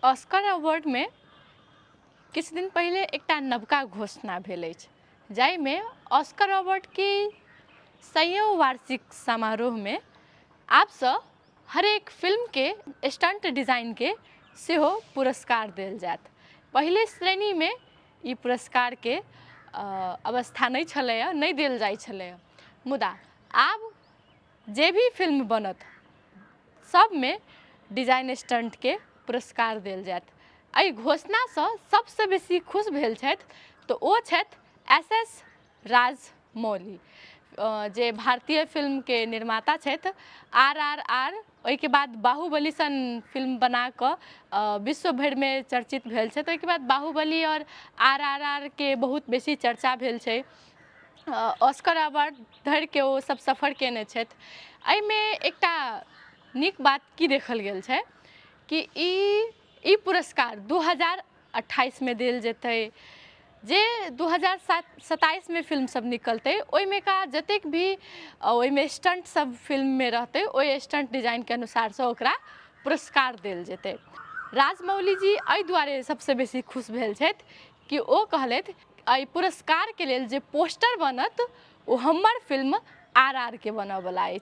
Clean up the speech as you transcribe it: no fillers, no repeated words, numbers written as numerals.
Oscar अवार्डमे किछु दिन पहिले एकटा नवका घोषणा भेल अछि, जाहिमे ऑस्कर अवार्डके सएओ वार्षिक समारोहमे आबसँ हरेक फिल्मके स्टन्ट डिजाइनके सेहो पुरस्कार देल जायत। पहिले श्रेणीमे ई पुरस्कारके अवस्था नहि छलैए, नहि देल जाइ छलैए, मुदा आब जे भी फिल्म बनत सबमे डिजाइन स्टंटके पुरस्कार देल जायत। एहि घोषणासँ सबसँ बेसी खुश भेल छथि तऽ ओ छथि एस एस राजमौली, जे भारतीय फिल्मके निर्माता छथि। आर आर आर ओहिके बाद बाहुबली सन फिल्म बनाकऽ विश्व भरिमे चर्चित भेल छथि। ओहिके बाद बाहुबली आओर आर आर आर के बहुत बेसी चर्चा भेल छै। ऑस्कर अवार्ड धरिके ओ सब सफर कयने छथि। एहिमे एकटा नीक बात की देखल गेल छै कि ई ई पुरस्कार 2028मे देल जेतै। जे 2027मे फिल्म सब निकलतै ओहिमे का जतेक भी ओहिमे स्टंट सब फिल्ममे रहतै ओहि स्टंट डिजाइनके अनुसारसँ ओकरा पुरस्कार देल जेतै। राजमौली जी एहि दुआरे सबसँ बेसी खुश भेल छथि कि ओ कहलथि एहि पुरस्कारके लेल जे पोस्टर बनत ओ हमर फिल्म आर आर के बनऽवला अछि।